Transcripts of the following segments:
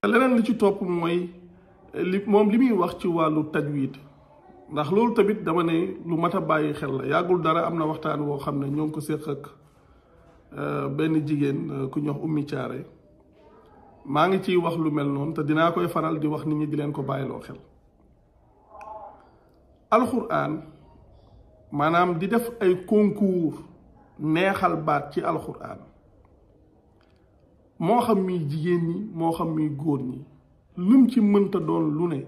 leneen li ci topp mooy moom li muy wax ci wàllu tajwid ndax loolu tamit dama ne lu mat a bàyyi xel la. yàggul dara am na waxtaan woo xam ne ñoo ngi ko séq ak benn jigéen ku ñuy wax Ummi Caare maa ngi ciy wax lu mel noonu te dinaa koy faral di wax nit ñi di leen ko bàyyiloo xel. alxuraan maanaam di def ay concours neexal baat ci alxuraan moo xam muy jigéen ñi moo xam muy góor ñi lum ci mënta doon lu ne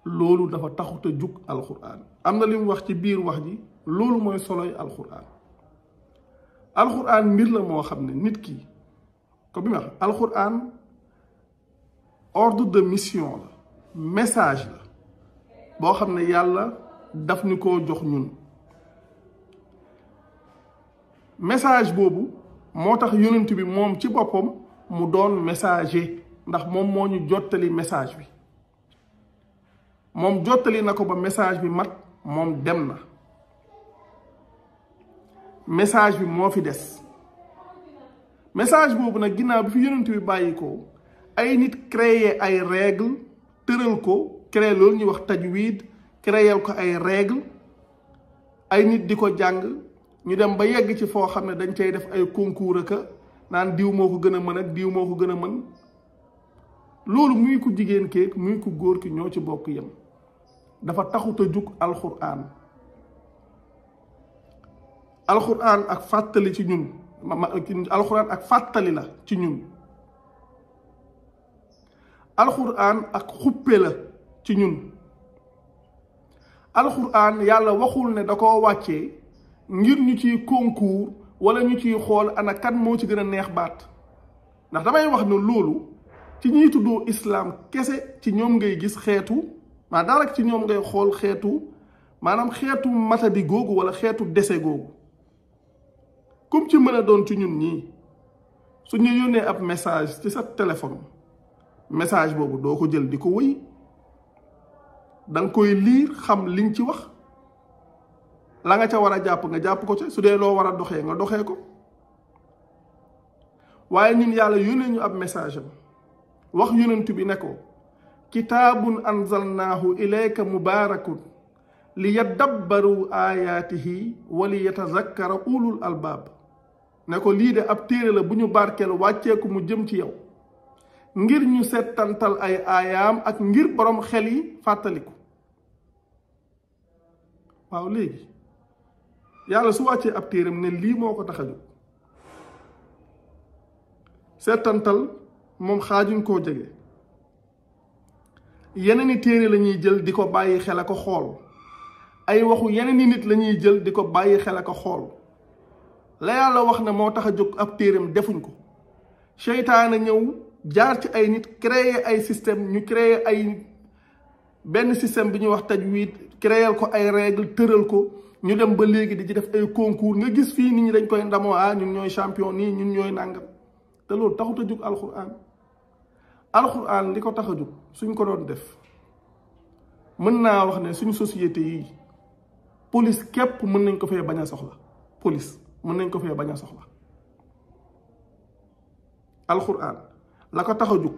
loolu dafa taxut a jug alxuraan. am na li mu wax ci biir wax ji loolu mooy soloy alxuraan. alxuraan mbir la moo xam ne nit ki ko bi ma wax alxuraan ordre de mission la message la boo xam ne yàlla daf ñu koo jox ñun. message boobu moo tax yonent bi moom ci boppam mu doon messager ndax moom moo ñu jottali message bi moom jottali na ko ba message bi mat moom dem na message bi moo fi des. message boobu nag ginnaaw bi fi yonent bi bàyyi ko ay nit créer ay règle tëral ko créer loolu ñuy wax tajwid créer ko ay règle ay nit di ko jàng ñu dem ba yegg ci foo xam ne dañ cay def ay concours ak naan diw moo ko gën a mën ak diw moo ko gën a mën loolu muy ku jigéen keek muy ku góor ki ñoo ci bokk yem dafa taxut a jug alxuraan. alxuraan ak fàttali ci ñun alxuraan ak fàttali la ci ñun. alxuraan ak xuppe la ci ñun. alxuraan yàlla waxul ne da koo wàccee ngir ñu ciy concours wala ñu ciy xool ana kan moo ci gën a neex baat ndax damay wax ne loolu ci ñiy tuddoo islam kese ci ñoom ngay gis xeetu maa daanaka ci ñoom ngay xool xeetu maanaam xeetu matadi googu wala xeetu dese googu. comme ci mën a doon ci ñun ñii su ñu yónnee ab message ci sa téléphone message boobu doo ko jël di ko wëy da nga koy liir xam liñ ci wax la nga ca war a jàpp nga jàpp ko ca su dee loo war a doxee nga doxee ko waaye ñun yàlla yónnee ñu ab message am wax yonent bi ne ko kitaabun anzalnaahu ilayka mubaarakun li yaddabbaru ayaatihi wa li yatazakkara ulul albaab ne ko lii de ab téere la bu ñu barkeel wàcceeku mu jëm ci yow ngir ñu settantal ay aayaam ak ngir borom xel yi fàttaliku. waaw léegi yàlla su wàccee ab téeram ne lii moo ko tax a jóg settantal moom xaajuñ koo jege yeneen i téere la ñuy jël di ko bàyyi xel a ko xool ay waxu yeneen i nit la ñuy jël di ko bàyyi xel a ko xool la yàlla wax ne moo tax a jóg ab téeram defuñ ko seytaane ñëw jaar ci ay nit créer ay système ñu créer ay benn système bi ñuy wax tajwid créer ko ay règle tëral ko ñu dem ba léegi di ci def ay concours nga gis fii nit ñi dañ koy ndamoo ñun ñooy champion nii ñun ñooy nàngam te loolu taxut a jóg alxuraan. alxuraan li ko tax a jóg suñ ko doon def mën naa wax ne suñ société yi police képp mën nañ ko fee bañ a soxla police mën nañ ko fee bañ a soxla. alxuraan la ko tax a jóg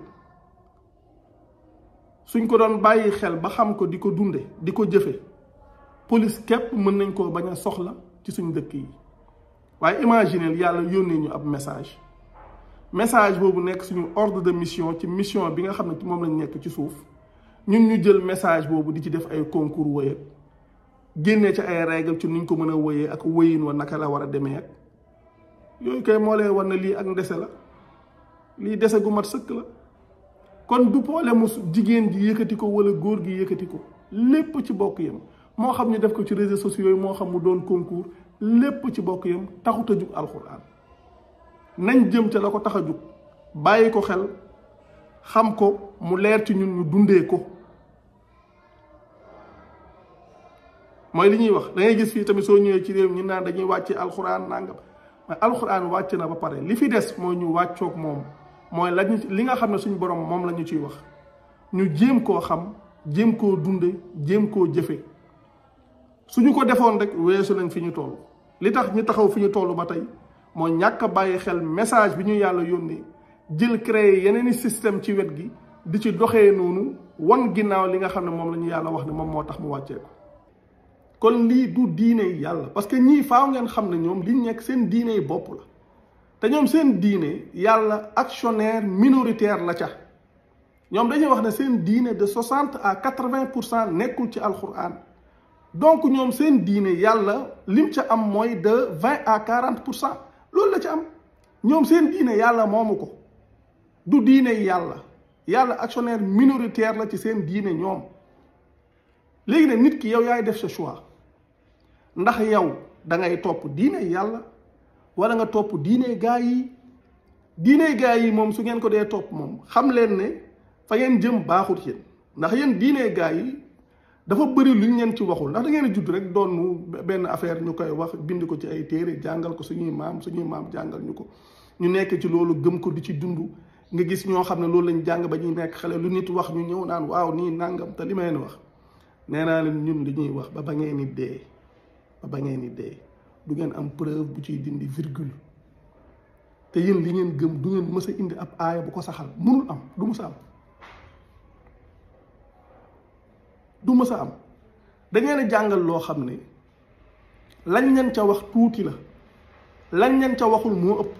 suñ ko doon bàyyi xel ba xam ko di ko dunde di ko jëfe police képp mën nañ koo bañ a soxla ci suñ dëkk yi waaye imaginez yàlla yónnee ñu ab message boobu nekk suñu ordre de mission ci mission bi nga xam ne moom lañ nekk ci suuf ñun ñu jël message boobu di ci def ay concours wëye génnee ci ay règle ci nuñ ko mën a wëyee ak wëyin wa naka la war a demee ak yooyu kay moo leen war na lii ak ndese la lii dese gu mat sëkk la kon du problème mu jigéen ji yëkkati ko wala góor gi yëkkati ko lépp ci bokk yam moo xam ñu def ko ci réseaux sociaux yi moo xam mu doon concours lépp ci bokk yam taxut a jug alxuraan nañ jëm ca la ko tax a jug bàyyi ko xel xam ko mu leer ci ñun ñu dundee ko mooy li ñuy wax da ngay gis fii tamit soo ñëwee ci réew ñu naan dañuy wàcce alxuraan nangam mais alxuraan wàcc na ba pare li fi des mooy ñu wàccoog moom mooy lañu li nga xam ne suñu borom moom la ñu ciy wax ñu jéem koo xam jéem koo dunde jéem koo jëfe suñu ko defoon rek weesu nañ fi ñu toll li tax ñu taxaw fi ñu toll ba tey mooy ñàkk a bàyyi xel message bi ñu yàlla yónnee jël créer yeneeni système ci wet gi di ci doxee noonu wan ginnaaw li nga xam ne moom la ñu yàlla wax ne moom moo tax mu wàccee ko kon lii du diine yàlla parce que ñii faaw ngeen xam ne ñoom liñ nekk seen diine yi bopp la te ñoom seen diine yàlla actionnaire minoritaire la ca ñoom dañuy wax ne seen diine de 60 à 80% nekkul ci alquran donc ñoom seen diine yàlla lim ca am mooy de 20 à 40% loolu la ca am ñoom seen diine yàlla moomu ko du diine yàlla yàlla actionnaire minoritaire la ci seen diine ñoom léegi nag nit ki yow yaay def sa choix ndax yow da ngay topp diine yàlla wala nga topp diine gaa yi moom su ngeen ko dee topp moom xam leen ne fa ngeen jëm baaxut yéen ndax yéen diine gaa yi dafa bëri luñ leen ci waxul ndax da ngeen a judd rek doon benn affaire ñu koy wax bind ko ci ay téere jàngal ko suñuy maam jàngal ñu ko ñu nekk ci loolu gëm ko di ci dund nga gis ñoo xam ne loolu lañ jàng ba ñuy nekk xale lu nit wax ñu ñëw naan waaw nii nangam te li ma leen wax nee naa leen ñun li ñuy wax ba ngeen ni dee du ngeen am preuve bu ciy dindi virgule te yéen li ngeen gëm du ngeen mës a indi ab aaya bu ko saxal mënul am du mës a am da ngeen a jàngal loo xam ne lañ leen ca wax tuuti la lañ leen ca waxul moo ëpp